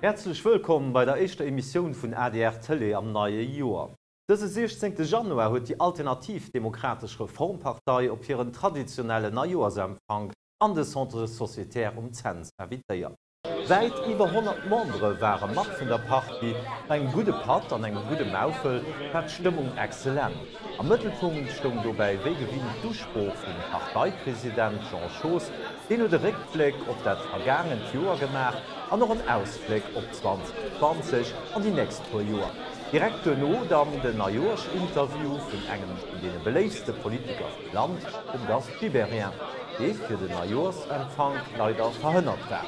Häerzlech wëllkomm bei der éischter Emissioun vun adr Tëlee am neie Joer. Dëse 16 Januar huet déi Alternativ Demokratesch Reformpartei op hiren traditionellen Neijoersempfank an de Centre Sociétaire um Cents invitéiert. Wäit iwwer 100 Membere ware mat vun der Partie. No engem gudde Patt an engem gudde Maufel war d'Stëmmung excellent. Am Mëttelpunkt stoung dobäi wéi gewinnt d'Usprooch vum Parteipresident Jean Schoos. Deen huet e Réckbléck op dat vergaangent Joer gemaach an och en Ausbléck op 2020 an déi nächst puer Joer. Direkt duerno dann den Neijoerschinterview vun engem vun deene beléiftste Politiker vum Land, dem Gast Gibéryen, dee fir den Neijoerschempfank leider verhënnert war.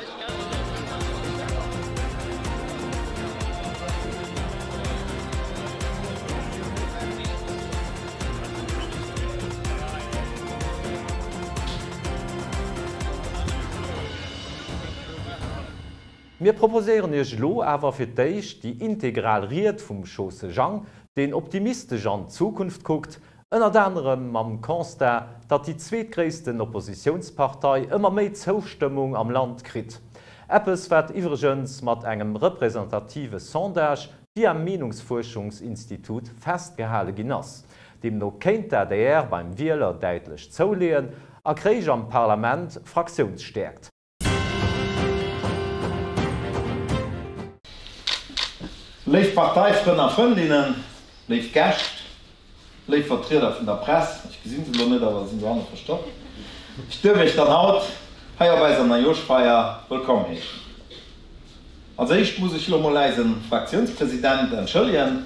Mir proposéieren Iech elo awer fir d'éischt déi integral Ried vum Schosse Jang, deen optimistesch an d'Zukunft kuckt, ënnert anerem mam Constat, datt déi zweetgréissten Oppositiounspartei ëmmer méi Zoustëmmung am Land kritt. Eppes wat iwwregens mat engem representative Sondage via Meenungsfuerschungsinstitut festgehale ginn ass. Deemno kéint d'ADR beim Wieler däitlech zouleeën a kréich am Parlament Fraktiounsstäerkt. Léif Parteifrënn a Frëndinnen, léif Gäscht, léif Vertrieder vun der Press, ech gesinn se elo net, awer se sinn dohanne verstoppt, ech duerf Iech dann haut hei op eiser Neijoschfeier wëllkomm heeschen. Als éischt muss ech elo mol eise Fraktiounspresident entschëllegen,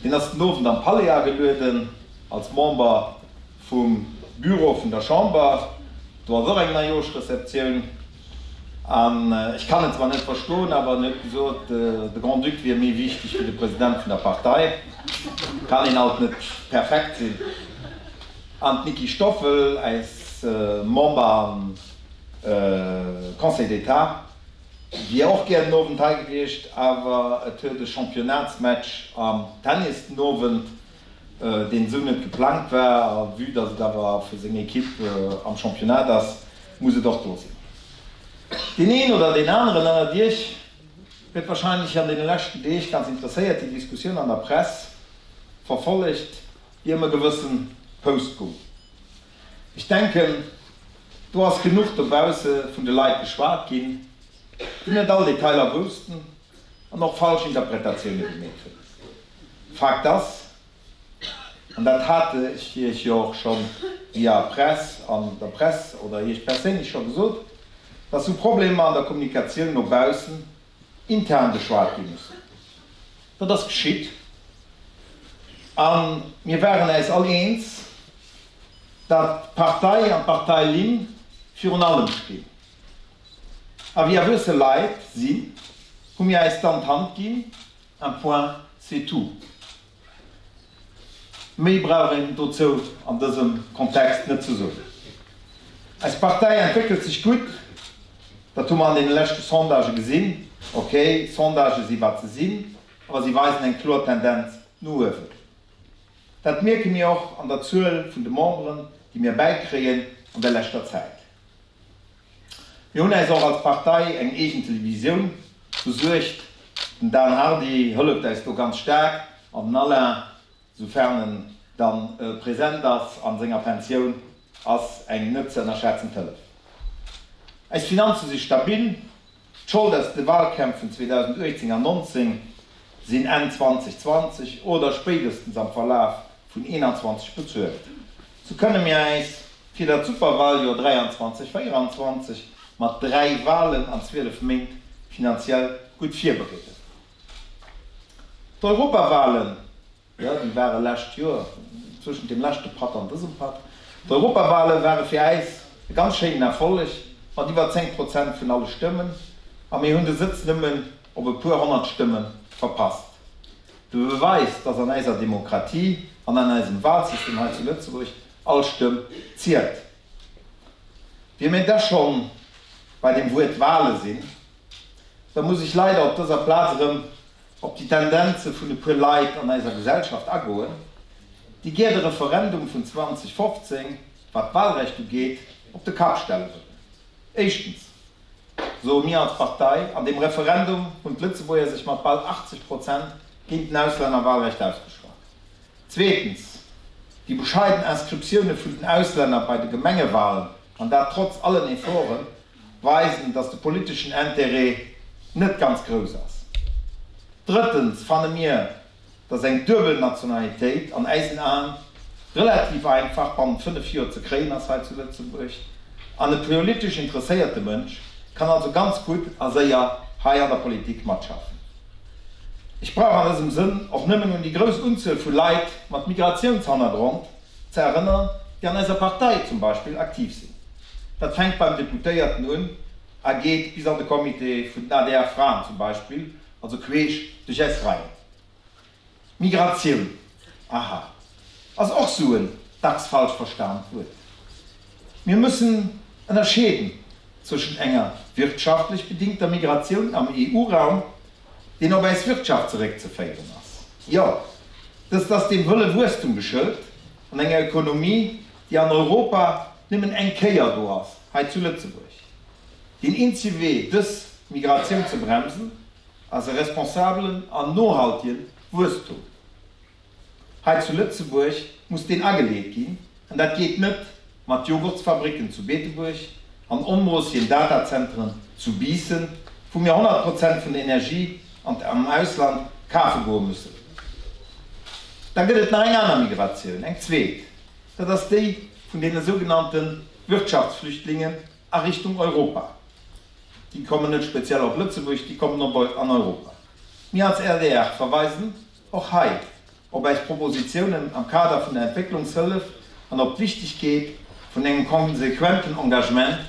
deen ass den Owend am Palais agelueden als Member vum Bureau vun der Chamber, do ass och eng Neijoerschreceptioun an ech kann et zwar net verstoen, awer en huet gesot, de Grand-Duc wier méi wichteg wéi de President vun der Partei. Kann een alt net perfekt sinn. An d'Nicky Stoffel, eis Member am Conseil d'État, wier och gär den Owend hei gewiescht, awer et huet e Championnatsmatch am Tennis den Owend. deen esou net geplangt war, a vue dass et awer fir seng Equipe am Championnat ass, muss et och do sinn. Deen een oder deen aneren ënnert Iech huet wahrscheinlech an deene leschten Deeg ganz interesséiert déi Diskussioun an der Press verfollegt, déi ëm e gewësse Post goung. Ech denken, do ass genuch dobausse vun de Leit geschwat ginn, déi net all Detailer woussten an och falsch Interpretatioune gemeet hunn. Fakt ass, an dat hat ech Iech jo och scho via Press, an der Press oder Iech perséinlech scho gesot, dass sou Problemer an der Kommunikatioun no baussen intern beschwat gi mussen. Dat ass geschitt a mir waren äis all eens, datt d'Partei an d'Parteilinn virun allem stinn. A wéi erwuesse Leit sinn, hu mir äis dann d'Hand ginn, un point c'est tout. Méi brauch een dozou an dësem Kontext net ze soen. Eis Partei entwéckelt sech gutt, dat hu mer an deene leschte Sondagë gesinn. Ok, Sondagë si wat se sinn, awer si weisen eng kloer Tendenz no uewen. Dat mierke mir och an der Zuel vun de Memberen, déi mir bäikréien an der leschter Zäit. Mir hunn äis och als Partei eng eegen Televisioun besuergt. Den Dan Hardy hëlleft äis do ganz staark an den Alain, soufern en dann present ass an senger Pensioun, ass eng net ze ënnerschätzend Hëllef. Äis Finanze si stabil. D'Schold aus de Wahlkämpf vun 2018 an 19 sinn Enn 2020 oder spéidestens am Verlaf vun 21 bezuelt. Sou kënne mir äis fir dat Superwahljoer 23, 24 mat 3 Wahlen an 12 Méint finanziell gutt virbereeden. D'Europawahlen, jo déi ware lescht Joer, zwëschent dem leschte Patt an dësem Patt, d'Europawale ware fir äis e ganz schéinen Erfolleg mat iwwer 10 Prozent vun alle Stëmmen a mir hunn de Sëtz nëmmen op e puer 100 Stëmme verpasst. De Beweis, dass an äiser Demokratie an an eisem Wahlsystem hei zu Lëtzebuerg all Stëmm zielt. Wier mir da schonn bei dem Wuert Wahle sinn, da muss ech leider op dëser Plaz erëm op déi Tendenze vun e puer Leit an eiser Gesellschaft agoen, déi gär de Referendum vun 2015, wat d'Wahlrecht ugeet, op de Kapp stelle wëllen. Éischtens. Soe mir als Partei, an deem Referendum hunn d'Lëtzebuerger sech mat bal 80 Prozent géint den Auslännerwahlrecht ausgeschwat. Zweetens, déi bescheiden Inscriptioune vun den Auslänner bei de Gemengewahlen, an dat trotz allen Efforten, weisen, datt de politeschen Intérêt net ganz grouss ass. Drëttens fanne mir, datt eng duebel Nationalitéit an äisen Aen relativ einfach bannent 5 Joer ze kréien ass hei zu Lëtzebuerg, an e politesch interesséierte Mënsch kann also ganz gutt a séier hei an der Politik matschaffen. Ech brauch an dësem Sënn och nëmmen un déi grouss Unzuel vu Leit mat Migratiounshannergrond ze erënnern, déi an eiser Partei zum Beispill aktiv sinn. Dat fänkt beim Deputéierten un a geet bis an de Comité vun den ADR-Fraen zum Beispill, also queesch duerch eis Reien. Migratioun, aha, ass och sou en dacks falsch verstaant Wuert. Mir müssen ënnerscheeden zwëschent enger wirtschaftlech bedingter Migratioun am EU-Raum, deen op äis Wirtschaft zeréckzeféieren ass, jo, dëst ass dem wëlle Wuesstum geschëlt, an enger Ökonomie, déi an Europa nëmmen eng Kéier do ass, hei zu Lëtzebuerg. Deen eenzege Wee, dës Migratioun ze bremsen, ass e responsabelen an nohaltegen Wuesstum. Hei zu Lëtzebuerg muss deen ageleet ginn, an dat geet net mat Joghurtsfabricken zu Beetebuerg an onmoossigen Datazenteren zu Biissen, wou mir 100 Prozent vun der Energie an am Ausland kafe goe mussen. Da gëtt et nach eng aner Migratioun, eng zweet, dat ass déi vun deene sougenannte Wirtschaftsflüchtlingen a Richtung Europa. Déi kommen net speziell op Lëtzebuerg, déi kommen op an Europa. Mir als adr verweisen och hei op eis Propositionen am Kader vun der Entwécklungshëllef an op d'Wichtigkeet vun engem konsequenten Engagement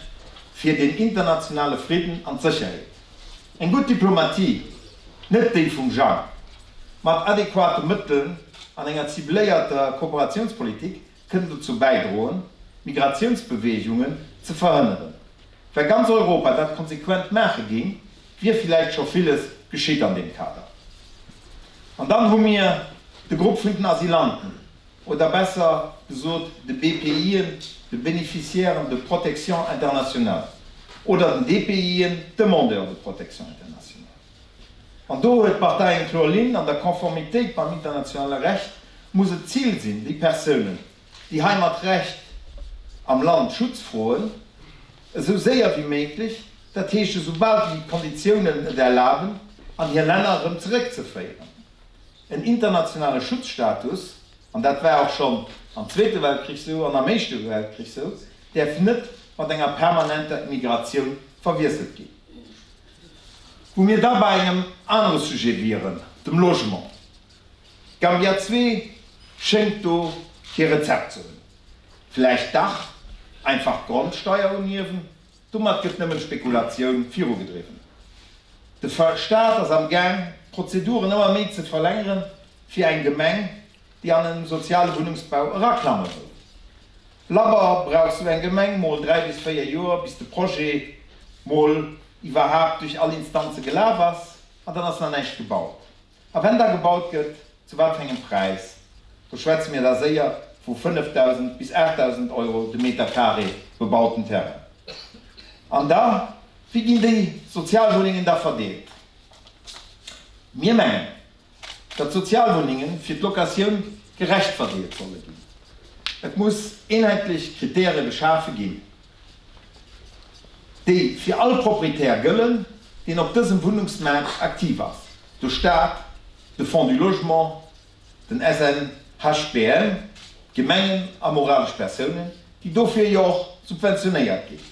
fir den internationale Fridden an d'Sécherheet. Eng gutt Diplomatie, net déi vum Jang, mat adequate Mëtteln an enger cibléierter Kooperationspolitik kënn dozou bäidroen, Migratiounsbeweegungen ze verhënneren. Wa ganz Europa dat konsequent maache géing, wier villäicht scho villes geschitt an deem Kader. An dann hu mir de Grupp vun den Asylanten, oder besser gesot de BPIen, de Bénéficiaires de protection internationale, oder den DPIen, Demandeurs de protection internationale. An do huet d'Partei eng kloer Linn, An der Konformitéit mam internationale Recht muss et d'Zil sinn, déi Persounen, déi hei mat Recht am Land Schutz froen, esou séier wéi méiglech, dat heescht esou bal wéi d'Konditiounen et erlaben, an hir Länner erëm zeréckzeféieren. En internationale Schutzstatus, an dat war och schonn am Zweete Weltkrich esou an am Éischte Weltkrich esou, däerf net mat enger permanenter Immigratioun verwiesselt ginn. Wou mir da bei engem anere Sujet wieren, dem Logement. Gambia 2 schéngt do kee Rezept ze hunn. Vläicht dach einfach d'Grondsteier unhiewen? Domat gëtt nëmmen d'Spekulatioun virugedriwwen. De Staat ass am Gaang, d'Prozeduren ëmmer méi ze verlängeren fir eng Gemeng, déi an en soziale Wunnungsbau eraklamme wëll. Labber brauch sou eng Gemeng mol 3 bis 4 Joer, bis de Projet mol iwwerhaapt duerch all Instanze gelaf ass, an dann ass nach näischt gebaut. A wenn da gebaut gëtt, zu wat fir engem Präis? Do schwätze mir da séier vu 5.000 bis 8.000 Euro de Meter carré bebauten Terrain. An da, wéi ginn déi Sozialwunnengen da verdeelt? Mir mengen, datt d'Sozialwunnenge fir d'Locatioun gerecht verdeelt solle ginn. Et muss eenheetlech Kritäre geschafe ginn, déi fir all Proprietär gëllen, deen op dësem Wunnungsmaart aktiv ass, de Staat, de Fonds du Logement, den SNHBM, d'Gemengen a moralesch Persounen, déi dofir jo och subventionéiert ginn.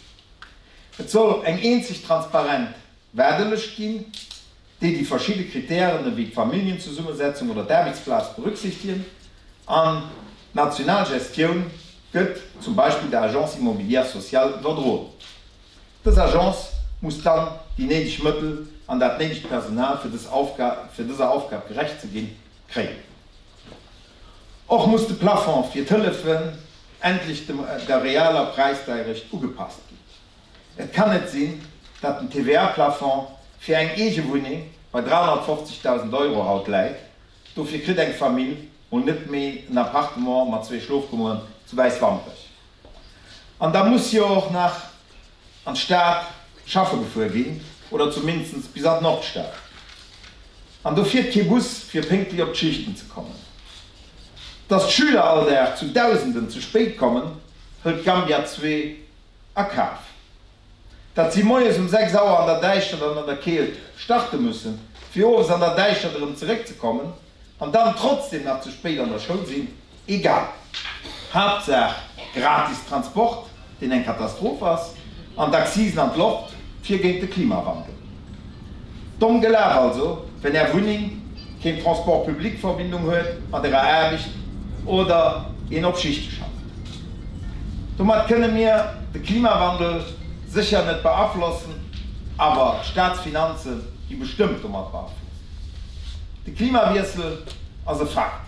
Et soll eng eenzeg transparent Waardelëscht ginn, déi déi verschidde Kritären ewéi d'Familljenzesummesetzung oder d'Aarbechtsplaz berücksichtigen, an d'national Gestioun gëtt zum Beispill der Agence immobilière sociale iwwerdroen. Dës Agence muss dann déi néideg Mëttel an dat néidegt Personal fir dës Aufgab, fir dëser Aufgab gerecht ze ginn, kréien. Och muss de Plafond fir d'Hëllefen endlech dem der realer Präisdeierecht ugepasst ginn. Et kann net sinn, datt den TVA-Plafond fir eng eege Wunneng bei 350.000 Euro haut läit, dofir kritt eng Famill mol net méi en Appartement mat zwee Schlofkummeren zu Wäiswampech. An da muss jo och nach an d'Stad. schaffe gefuer ginn oder zumindest bis an d'Nordstad. An do fiert kee Bus fir pénktlech op d'Schichten ze kommen. Dass d'Schüler all Dag zu Dausenden ze spéit kommen, hëlt Gambia 2 a Kaf. Dat si moies um 6 Auer an der Däischtert an an der Keelt starte mussen, fir owes an der Däischtert erëm zeréckzekommen an dann trotzdem nach ze spéit an der Schoul sinn, egal. Haaptsaach gratis Transport, deen eng Katastroph ass, an d'Accisen an d'Loft, fir géint de Klimawandel. Domm gelaf also, wenn Är Wunneng keen Transport public Verbindung huet mat Ärer Aarbecht oder een op Schichte schafft. Domat kënne mir de Klimawandel sécher net beaflossen, awer d'Staatsfinanze gi bestëmmt domat beaflosst. De Klimawiessel ass e Fakt.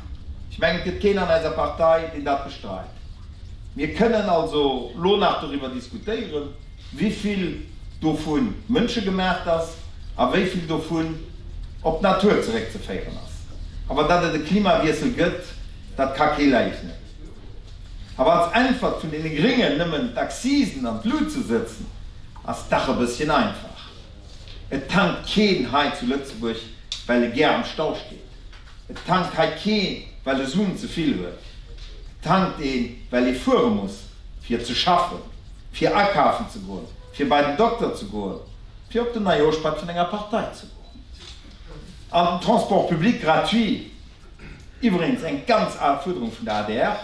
Ech mengen, et gëtt keen an eiser Partei, deen dat bestreit. Mir kënnen also lo nach doriwwer diskutéieren, wéi vill dovu mënschegemaacht ass a wéi vill dovun op d'Natur zeréckzeféieren ass. Awer datt et e Klimawiessel gëtt, dat ka kee leugnen. Awer als Äntwert vun deene Gréngen nëmmen d'Accisen an d'Lut ze sëtzen, ass dach e bësschen einfach. Et tankt keen hei zu Lëtzebuerg, well e gär am Stau steet. Et tankt hei kee well e Suen ze vill huet. Et tankt een, well ee fuere muss, fir ze schaffen, fir akafen ze goen, fir bei den Dokter ze goen, fir op den Neijooschpatt vun enger Partei ze goen. An den Transport public gratuit, iwweregens eng ganz al Fuerderung vun der adr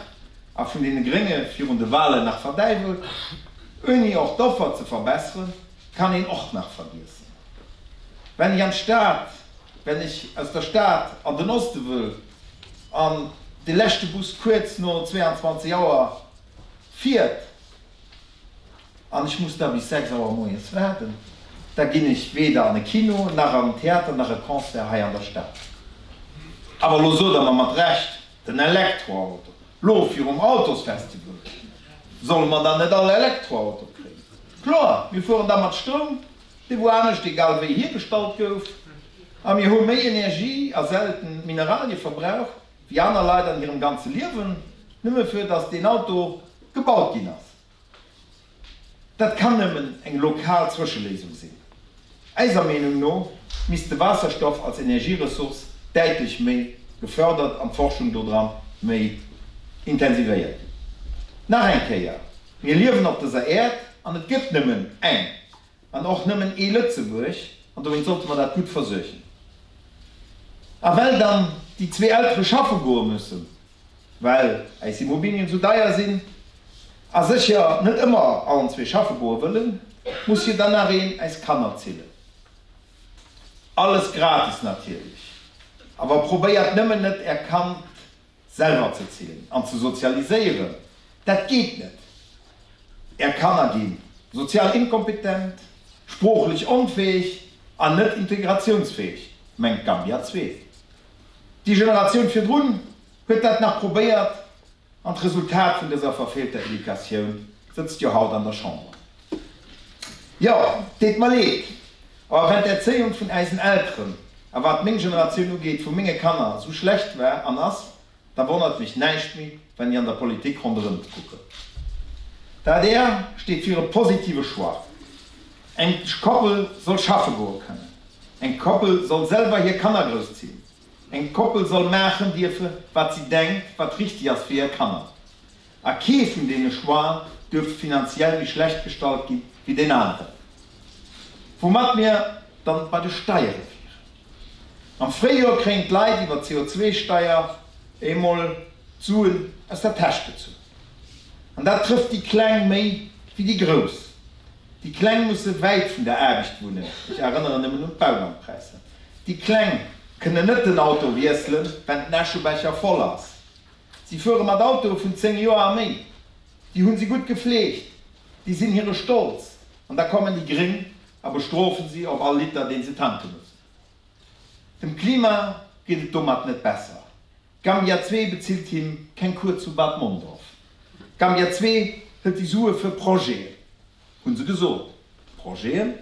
a vun deene Grénge virun de Wahlen nach verdäiwelt, ouni och d'Offer ze verbesseren, kann een och nach vergiessen. Wenn ech an d'Stad Wenn ech aus der Stad an den Oste wëll an de leschte Bus kuerz no 22 Auer fiert an ech muss da bis 6 Auer moies waarden, da ginn ech weder an e Kino, nach an en Theater, nach e Concert hei an der Stad. Awer elo sot der mer mat Recht, den Elektroauto, lo virum Autosfestival, solle mer dann net all Elektroauto kréien? Kloer, mir fueren da mat Stroum. Dee wou anescht egal wéi hiergestallt gouf, a mir hu méi Energie a selten Mineralie verbraucht wéi aner Leit an hirem ganze Liewen, nëmme fir datt deen Auto gebaut ginn ass. Dat kann nëmmen eng lokal Zwëscheléisung sinn. Eiser Meenung no misst de Waasserstoff als Energieressource däitlech méi gefördert an d'Forschung dodran méi intensivéiert ginn. Nach eng Kéier, Mir liewen op dëser Äerd an et gëtt nëmmen eng an och nëmmen ee Lëtzebuerg an dowéinst sollte mer dat gutt versuergen. A well dann déi zwee Eltere schaffe goe mussen, well äis Immobilien esou deier sinn a sécher net ëmmer allen zwee schaffe goe wëllen, muss jo dann nach een äis Kanner zillen. Alles gratis natierlech, awer probéiert nëmmen net är Kand Selwer ze zillen an ze sozialiséieren, dat geet net. Är Kanner gi sozial inkompetent, sproochlech onfäeg an net integratiounsfäeg, mengt Gambia 2. Déi Generatioun virdrun huet dat nach probéiert an d'Resultat vun dëser verfeelter Educatioun sëtzt jo haut an der Chamber. Jo, deet mer leed, awer wenn d'Erzéiung vun äisen Elteren, a wat meng Generatioun ugeet, vu menge Kanner, sou schlecht war an ass, da wonnert mech näischt méi, wenn ech an der Politik ronderëmt kucken. D'adr steet fir e positive Choix. Eng Koppel soll schaffe goe kënnen. Eng Koppel soll selwer hir Kanner grousszinn. Eng Koppel soll maachen dierfe wat si denkt, wat richteg ass fir hir Kanner. A kee vun deene Choixen duerft finanziell méi schlecht gestallt gi wéi deen aneren. Woumat mir dann bei de Steiere wieren. Am Fréijoer kréien d'Leit iwwer d'CO2-Steier emol d'Suen aus der Täsch gezunn. An dat trëfft déi Kleng méi wéi déi Grouss. Déi Kleng musse wäit vun der Aarbecht wunnen, ech erënneren nëmmen un d'Baulandpräisser. Déi Kleng kënnen net den Auto wiesselen, wenn den Äschebecher voll ass. Si fuere mat Autoe vun 10 Joer a méi. Déi hunn si gutt gefleegt, déi sinn hire Stolz. An da kommen déi Gréng a bestrofen si op all Liter, deen se tanke mussen. Dem Klima geet et domat net besser. Gambia 2 bezilt him keng Cours zu Bad Mondorf. Gambia 2 hëlt déi Sue fir Projeten, hunn se gesot. Projeten?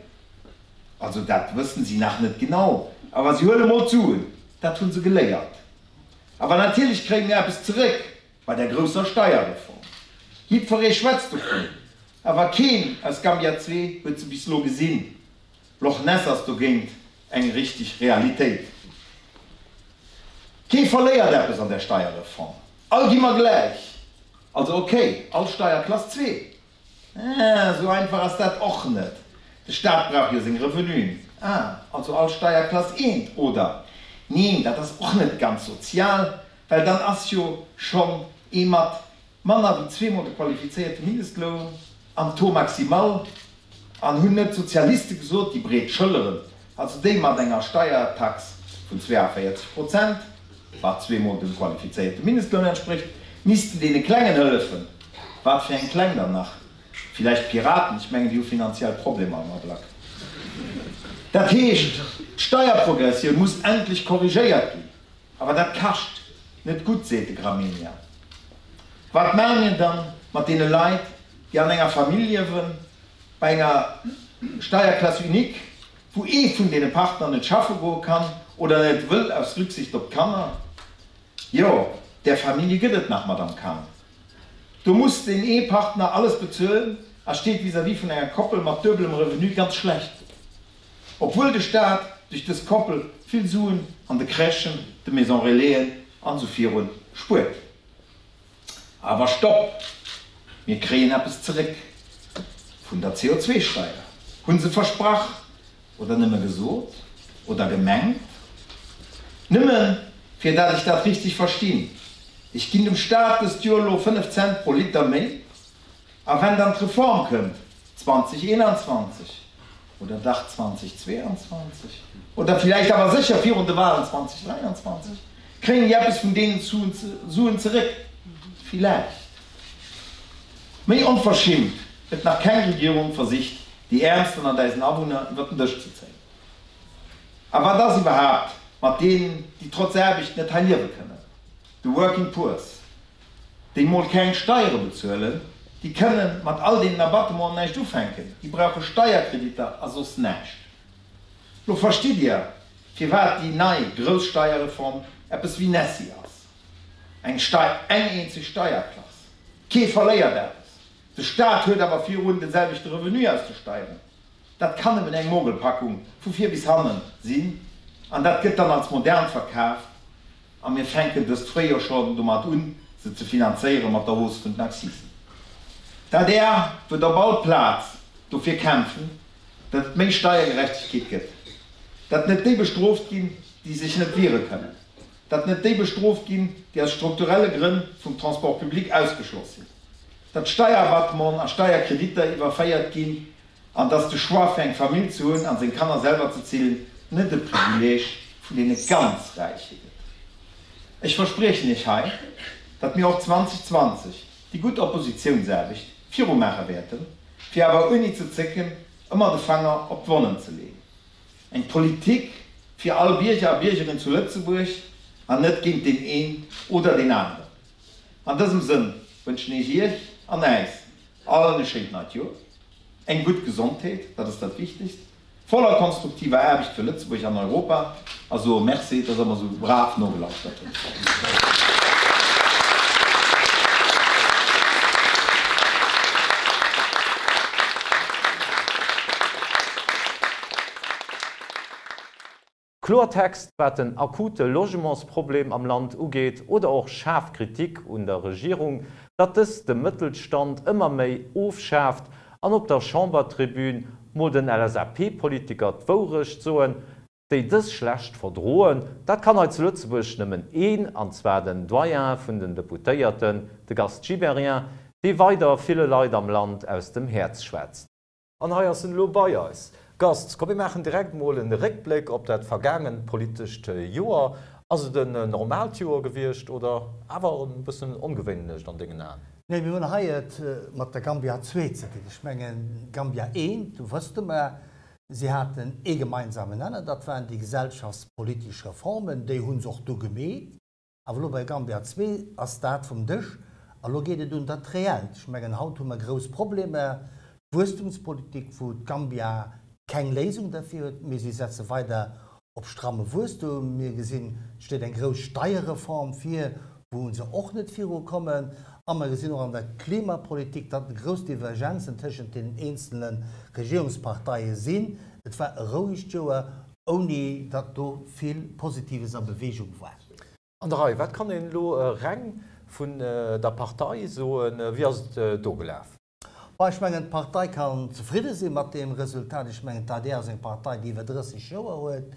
Also dat wëssen si nach net genau, awer si huele mol d'Suen, dat hunn se geléiert. Awer natierlech kréie mir eppes zeréck bei der grousser Steierreform. Jiddweree schwätzt dovun. Awer keen aus Gambia 2 huet se bis lo gesinn. Loch Ness ass dogéint eng richteg Realitéit. Kee verléiert eppes an där Steierreform. All gi mer gläich. Also ok, all Steierklass 2. Äh, esou einfach ass dat och net. De Staat brauch jo seng Revenuen. Ah, also all Steierklass eent, oder? Neen, dat ass och net ganz sozial, well dann ass jo schonn ee mat manner wéi zweemol de qualifizéierte Mindestloun am Taux maximal. An hunn net d'Sozialiste gesot, déi breet Schëlleren, also déi mat enger Steiertax vun 42 Prozent, wat zweemol dem qualifizéierte Mindestloun entsprécht, missten deene Klengen hëllefen? Wat fir eng Kleng dann nach? Villäicht d'Piraten, ech mengen, déi hu finanziell Problemer am Ablack. Dat heescht, d'Steierprogressioun muss endlech korrigéiert ginn. Awer dat kascht. Net gutt, seet de Gramegna. Wat maache mir dann mat deene Leit, déi an enger Famill liewen, bei enger Steierklasse unique, wou ee vun deene Partner net schaffe goe kann oder net wëll aus Rücksicht op d'Kanner? Jo, där Famillje gëtt et nach, Madame Cahen. Do muss deen ee Partner alles bezuelen a steet vis-à-vis vun enger Koppel mat duebelem Revenu ganz schlecht do. Obwuel de Staat duerch dës Koppel vill Suen an de Crèchen, de Maison Relaisen an esou virun spuert. Awer Stopp! Mir kréien eppes zeréck vun der CO2-Steier, hunn se versprach oder nëmme gesot oder gemengt. Nëmme fir dat ech dat richteg verstinn, ech ginn dem Staat dëst Joer elo 5 Cent pro Liter méi, A wenn dann d'Reform kënnt, 2021 oder dach 2022 oder villäicht awer sécher virun de Wahlen 2023, kréien déi eppes vun deenen Suen zeréck? Villäicht. Méi onverschimmt huet nach keng Regierung versicht, déi Äermst ënnert eisen Awunner iwwer den Dësch ze zéien. A wat ass iwwerhaapt mat deenen, déi trotz Aarbecht net hei liewe kënnen, de Working Poors? déi mol keng Steiere bezuelen, déi kënnen mat all deenen Abattementen näischt ufänken, déi brauche Steierkreditter a soss näischt. Lo verstitt Dir, firwat déi nei grouss Steierreform eppes wéi Nessie ass, eng Stei eng eenzeg Steierklass, kee verléiert eppes, de Staat huet awer virun de selwechte Revenu aus de Steieren. Dat kann nëmmen eng Mogelpackung vu vir bis hannen sinn an dat gëtt dann als modern verkaaft. A mir fänken dëst Fréijoer schonn domat un, se ze finanzéiere mat der Hausse vun den Accisen. D'adr wëllt op all Plaz dofir kämpfen, datt et méi Steiergerechtegkeet gëtt, datt net déi bestrooft ginn, déi sech net wiere kënnen, datt net déi bestrooft ginn, déi aus strukturelle Grënn vum Transport public ausgeschloss sinn, datt Steierabattementen a Steierkreditter iwwerféiert ginn An dass de Choix fir eng Famill ze hunn an seng Kanner selwer ze zillen net e Privileeg vun deene ganz Räiche gëtt. Ech verspriechen Iech hei, datt mir och 2020 déi gutt Oppositiounsaarbecht viru maache wäerten, fir awer ouni ze zécken ëmmer de Fanger op d'Wonnen ze leeën. Eng Politik fir all Bierger a Biergerin zu Lëtzebuerg an net géint deen een oder deen aneren. An dësem Sënn wënschen ech Iech an äis allen e schéint neit Joer. Eng gutt Gesondheet, dat ass dat Wichtegst, voller konstruktiver Aarbecht fir Lëtzebuerg an Europa a soe Merci, dass Der mer esou brav nogelauschtert hutt. Kloertext wat den akute Logementsproblem am Land ugeet oder och schaarf Kritik un der Regierung, datt dës de Mëttelstand ëmmer méi ofschaaft an op der Chambertribün mol den LSAP-Politiker d'Wourecht soen, déi dës schlecht verdroen. Dat kann hei zu Lëtzebuerg nëmmen een, an zwar den Doyen vun den Deputéierten, de Gast Gibéryen, dee weider ville Leit am Land aus dem Häerz schwätzt. An hei ass en elo bei eis. Gast, komm mir maachen direkt mol en Réckbléck op dat vergaangent politescht Joer. Ass et en normaalt Joer gewiescht oder awer en bëssen ongewéinlecht an dengen Aen? Nee, mir hunn hei et mat der Gambia 2 ze dinn. Ech mengen, Gambia 1, do wësste mer, si haten ee gemeinsamen Nenner, dat waren déi gesellschaftspolitesch Reformen, déi hu se och du gemeet. Awer elo bei Gambia 2 ass dat vum Dësch a lo geet et un dat Reellt. Ech mengen, haut hu mer grouss Problemer, d'Wuesstumspolitik, wou d'Gambia keng Léisung derfir huet, mee si setze weider op stramme Wuesstum. Mir gesinn, et steet eng grouss Steierreform vir. Wou se och net viru kommen. A mer gesinn och an der Klimapolitik, datt grouss Divergenzen tëschent deenen eenzele Regierungsparteie sinn. Et war e rouegt Joer, ouni datt do vill Positives a Bewegung war. An der Rei. Wat kann een elo reng vun der Partei soen? Wéi ass et do gelaf? Bon, ech mengen, d'Partei kann zefridde si mat deem Resultat. Ech mengen, d'ADR ass eng Partei, déi iwwer 30 Joer huet.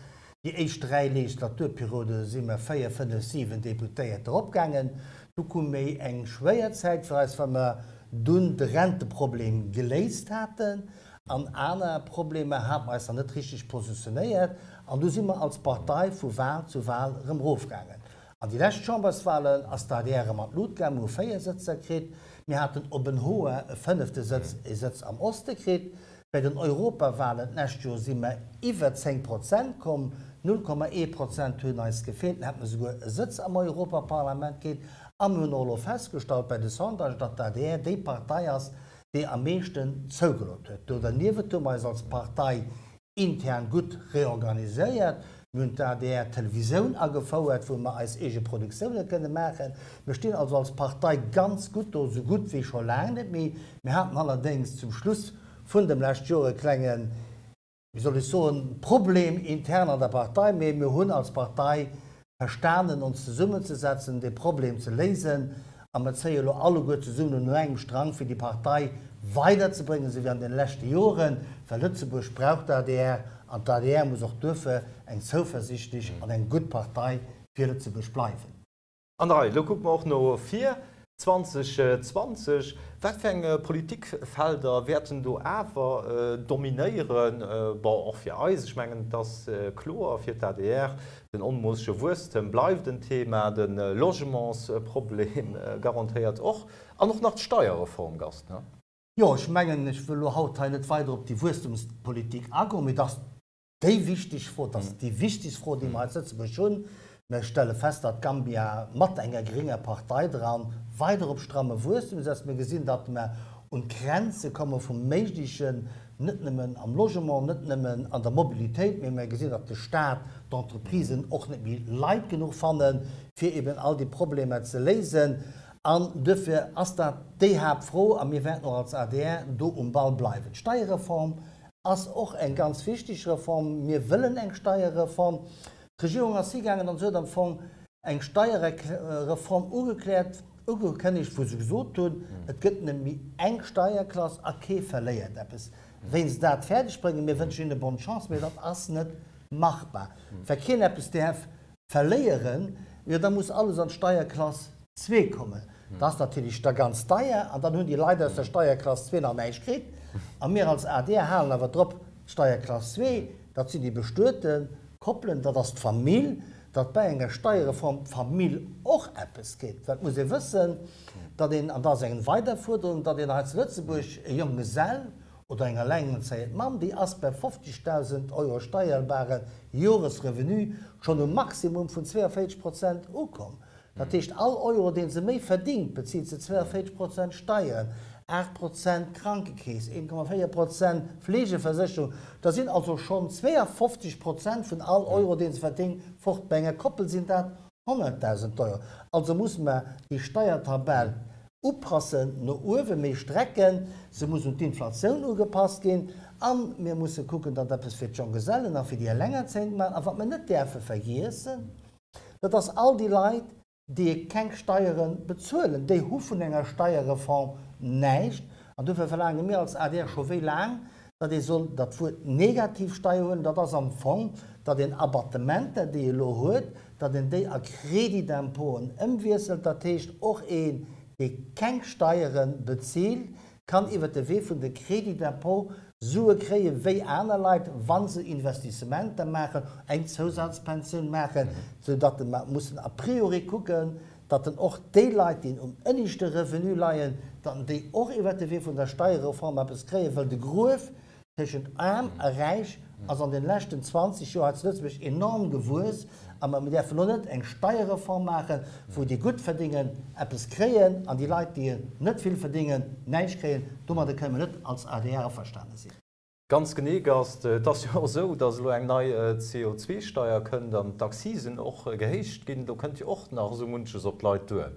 Déi éischt dräi Legislaturperiode si mer véier, fënnef, siwen Deputéiert eropgaangen. Du koum méi eng schwéier Zäit fir eis, well mer dunn de Renteproblem geléist haten. An aner Problemer hate mer eis nach net richteg positionéiert. An du si mer als Partei vu Wal zu Wal erëm erofgaangen. An déi lescht Chamberswalen ass d'ADR erëm an d'Lut gaang, mir hu 4 Sëtzer kritt. Mir haten op en Hoer e fënnefte Sëtz, e Sëtz am Oste kritt. Bei den Europawalen d'lescht Joer si mer iwwer 10 Prozent komm, 0,1 Prozent hunn eis gefeelt, dann hätte mer souguer e Sëtz am Europaparlament kritt. A mir hunn och elo festgestallt bei de Sondagen, datt d'ADR déi Partei ass, déi am meeschten zougelot huet. Do derniewent hu mer eis als Partei intern gutt reorganiséiert. Mir hunn d'ADR Televisioun agefouert, wou mer eis eege Produktioune kënne maachen. Mir stinn also als Partei ganz gutt do, esou gutt wéi scho laang net méi. Mir haten allerdéngs zum Schluss vun dem lescht Joer e klengen, wéi soll ech soen, Problem intern an der Partei, mee mir hunn als Partei verstanen ons zesummenzesetzen, dee Problem ze léisen a mer zéie elo alleguer zesummen un engem Strang fir déi Partei weiderzebréngen, esou wéi an deene leschte Joren, well Lëtzebuerg brauch d'ADR an d'ADR muss och duerfir eng zouversichtlech an eng gutt Partei fir Lëtzebuerg bleiwen. An der Rei. Elo kucke mer och no vir, 2020. Wat fir eng Politikfelder wäerten do awer dominéieren? Bon, och fir eis, ech mengen, et ass kloer fir d'ADR, den onmoossege Wuesstem bleift en Thema, de Logementsproblem garantéiert och, an och nach d'Steierreform, Gast, ne? Jo, ech mengen, ech wëll elo haut hei net weider op déi Wuesstemspolitik agoen, mee et ass Déi wichteg Fro, dat ass déi wichtegst Fro, déi mer hei zu Lëtzebuerg hunn. Mir stelle fest, datt Gambia mat enger grénger Partei dran weider op stramme Wuesstem setzt. Mir gesinn, datt mer un d'Grenze komme vum Méiglechen, net nëmmen am Logement, net nëmmen an der Mobilitéit, mee mir gesinn, datt de Staat, d'Entreprisen och net méi Leit genuch fannen, fir eben all déi Problemer ze léisen. An duerfir ass dat déi Haaptfro a mir wäerten och als adr do um Ball bleiwen. D'Steierreform ass och eng ganz wichteg Reform. Mir wëllen eng Steierreform. D'Regierung ass higaangen an se huet am Fong eng Steierreform ugekläert, ugekënnegt, wou se gesot hunn, et gëtt nëmme méi eng Steierklass a kee verléiert eppes. Wéi se dat fäerdeg bréngen, mir wënschen hinne bonne chance, mee dat ass net machbar. Wa keen eppes däerf verléieren, jo da muss alles an d'Steierklass zwee kommen. Dat ass natierlech da ganz deier an dann hunn déi Leit aus der Steierklass zwee nach näischt kritt. A mir als adr halen awer drop, d'Steierklass zwee, dat sinn déi bestuete Koppelen, dat ass d'Famill, datt bei enger Steierreform d'Famill och eppes kritt. Well et muss ee wëssen, datt een, an dat ass eng weider Fuerderung, datt een hei zu Lëtzebuerg e Jonggesell oder eng allengerzéiend Mamm, déi ass bei 50.000 Euro steierbare Joresrevenu schonn um Maximum vun 42 Prozent ukomm. Dat heescht, all Euro, dee se méi verdingt, bezilt se 42 Prozent Steieren, 8 Prozent Krankekeess, 1,4 Prozent Fleegeversécherung. Da sinn also schonn 52 Prozent vun all Euro, dee se verdéngt, fort. Bei enger Koppel sinn dat 100.000 Euro. Also musse mer déi Steiertabell upassen, no uewe méi strecken, se muss un d'Inflatioun ugepasst ginn a mir musse kucken, datt eppes fir d'Jonggesellen a fir déi Elengerzéiend maachen. A wat mer net däerfe vergiessen, dat ass all déi Leit, déi keng Steiere bezuelen, déi hu vun enger Steierreform näischt. An dofir verlaange mir als adr scho wéi laang, datt ee soll dat Wuert Negativsteier huelen. Dat ass am Fong, datt een Abattementer, déi ee elo huet, datt een déi a Crédit d'impôten ëmwiesselt. Dat heescht, och een, dee keng Steiere bezilt, kann iwwert de Wee vun de Crédit d'impôt Sue kréie wéi aner Leit, wa se Investissementer maachen, eng Zousazpensioun maachen, soudatt mer mussen a priori kucken, datt en och déi Leit, déi um ënneschte Revenu leien, datt en déi och iwwert de Wee vun der Steierreform eppes kréien, well de Gruef tëschent Aarm a Räich ass an den leschten 20 Joer hei zu Lëtzebuerg enorm gewuess a mer däerfen elo net eng Steierreform maachen, wou déi Guttverdingen eppes kréien an déi Leit, déi net vill verdingen, näischt kréien. Domadder kënne mer net als adr averstane sinn. Ganz genee, Gast. Et ass jo och esou, datt elo eng nei CO2-Steier kënnt an d'Accisen och gehéicht ginn. Do kënnt jo och nach esou munches op d'Leit duer.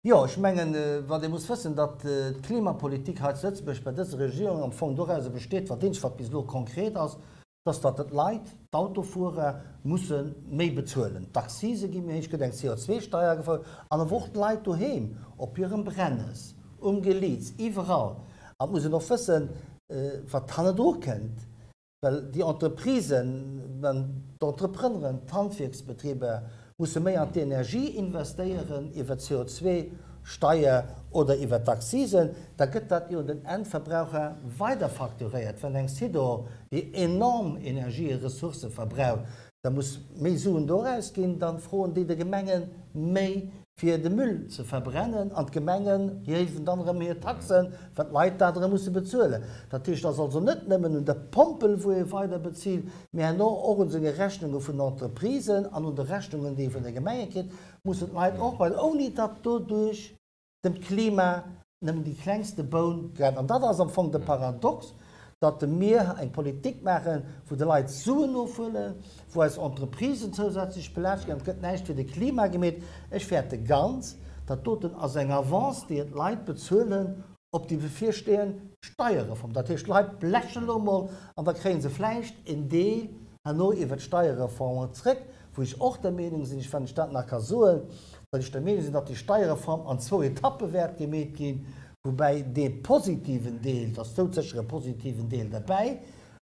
Jo, ech mengen, wat ee muss wëssen, datt d'Klimapolitik hei zu Lëtzebuerg bei dëser Regierung am Fong dorauser besteet, wat eenzeg wat bis elo konkret ass, datt datt d'Leit, d'Autofuerer musse méi bezuelen, d'Accise gi méi héich, gëtt eng CO2-Steier agefouert, an awer och d'Leit doheem op hirem Brennes, um Geliiz, iwwerall. An et muss een och wëssen, wat hannendru kënnt, Well déi Entreprisen, d'Entrepreneuren, d'Handwierksbetriber musse méi an d'Energie investéieren iwwer d'CO2-Steier oder iwwer d'Accisen, da gëtt dat jo un den Endverbraucher weiderfacturéiert. Wann eng Sidor, déi enorm Energieressourcë verbraucht, da muss méi Suen doraus ginn, dann froen déi de Gemenge méi fir de Müll ze verbrennen an d'Gemengen héiwen dann erëm hir Taxen, well d'Leit dat erëm musse bezuelen. Dat heescht, et ass also net nëmmen un der Pompel wou ee weider bezilt, mä herno och un senge Rechnunge vun den Entreprisen an un de Rechnungen déi ee vun de Gemenge kritt, mussen d'Leit och bei, ouni datt doduerch dem Klima nëmmen déi klengste Boun grennt. An dat ass am Fong de Paradox, datt mir eng Politik maachen, wou de Leit Suen ofhuelen, wou eis Entreprisen zousätzlech belaascht ginn, an et gëtt näischt fir de Klima gemeet. Ech fäerte ganz, dat doten ass eng Avance, déi et d'Leit bezuelen op déi bevirstehend Steierreform. Dat heescht, d'Leit blechen elo emol an da kréie se vläicht en Deel herno iwwert d'Steierreform zréck, wou ech och der Meenung sinn, ech wann ech dat nach ka soen, datt ech der Meenung sinn, datt déi Steierreform an zwou Etappe wäert gemeet ginn, woubäi dee positiven Deel, et ass doudsécher e positiven Deel derbäi,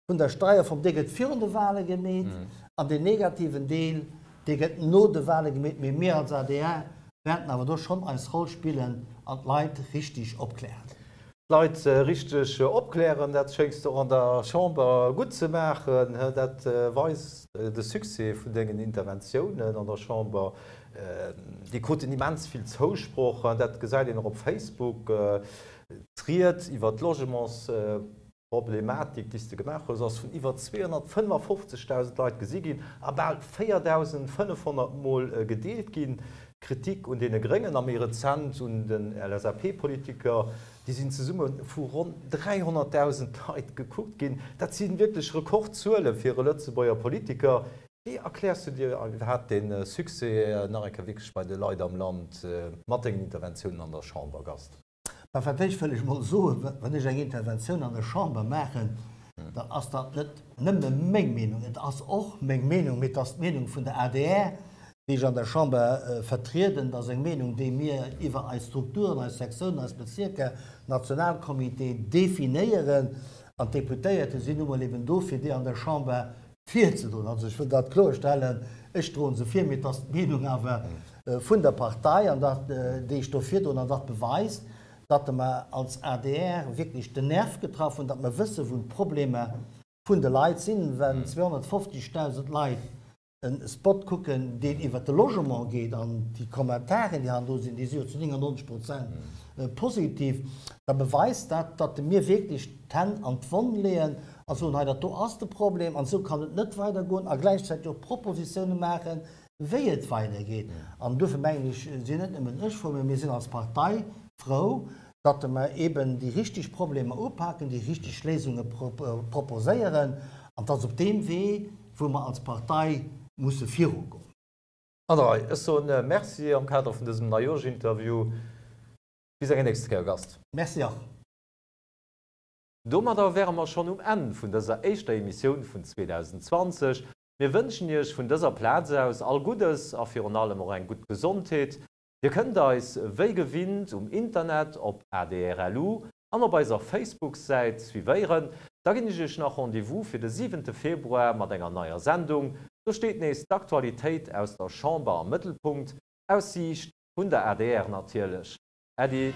vun der Steierreform, dee gëtt virun de Wahle gemeet an deen negativen Deel, dee gëtt no de Wahle gemeet. Mee mir als adr wäerten awer do schonn eis Roll spillen an d'Leit richtig opklären. D'Leit richteg opklären, dat schéngs de och an der Chamber gutt ze maachen. Dat weist de Succès vun dengen Interventiounen an der Chamber. Déi kruten immens vill Zousproch, dat gesäit een och op Facebook. D'Ried iwwer d'Logementsproblematik, déi s de gemaach hues, ass vun iwwer 255.000 Leit gesi ginn a bal 4.500 Mol gedeelt ginn. D'Kritik un deene Gréngen a méi rezent un den LSAP-Politiker, déi sinn zesumme vu ronn 300.000 Leit gekuckt ginn. Dat si wierklech Rekordzuele fir e Lëtzebuerger Politiker. Wéi erkläers du dir iwwerhaapt dee Succès nach eng Kéier wierklech bei de Leit am Land mat dengen Interventiounen an der Chamber, Gast? Mä fir d'éischt wëll ech emol soen, wann ech eng Interventioun an der Chamber maachen, dann ass dat net nëmme meng Meenung. Et ass och meng Meenung, mee et ass d'Meenung vun der adr, déi ech an der Chamber vertrieden. Et ass eng Meenung, déi mir iwwer eis Strukturen, eis Sektiounen, eis Bezierker, Nationalcomité definéieren. An d'Deputéierte sinn nu mol eben do, fir déi an der Chamber virzedroen. Also ech wëll dat kloerstellen, ech droen se vir, mee et ass d'Meenung awer vun der Partei an dat, déi ech do virdroen an dat beweist, datt mer als adr wierklech den Nerv getraff hunn, datt mer wëssen, wou d'Problemer vun de Leit sinn. Wenn 250.000 Leit e Spot kucken, deen iwwert de Logement geet an déi Kommentaren, déi hannendru sinn, déi si jo zu 99 Prozent positiv, da beweist dat, datt mir wierklech d'Hänn an d'Wonn leeën a soen, hei dat do ass de Problem an esou kann et net weidergoen a gläichzäiteg och Propositioune maachen, wéi et weidergeet. An duerfir mengen ech, sinn net nëmmen ech frou, mä mir sinn als Partei frou, datt mer eeben déi richteg Problemer upaken, déi richteg Léisunge proposéieren an et ass op deem Wee, wou mer als Partei musse virugoen. Andrei, ech soen Merci am Kader vun dësem Neijooschinterview. Bis eng nächste Kéier, Gast. Merci och. Domadder wäre mer schonn um Enn vun dëser éischter Emissioun vun 2020. Mir wënschen Iech vun dëser Plaz aus all Guddes a virun allem och eng gutt Gesondheet. Dir kënnt eis wéi gewinnt um Internet op adr.lu an op eiser Facebook-Säit suivéieren. Da ginn ech Iech nach Rendez-vous fir de siwente Februar mat enger neier Sendung. Do steet nees d'Aktualitéit aus der Chamber am Mëttelpunkt, aus Siicht vun der adr natierlech. Äddi.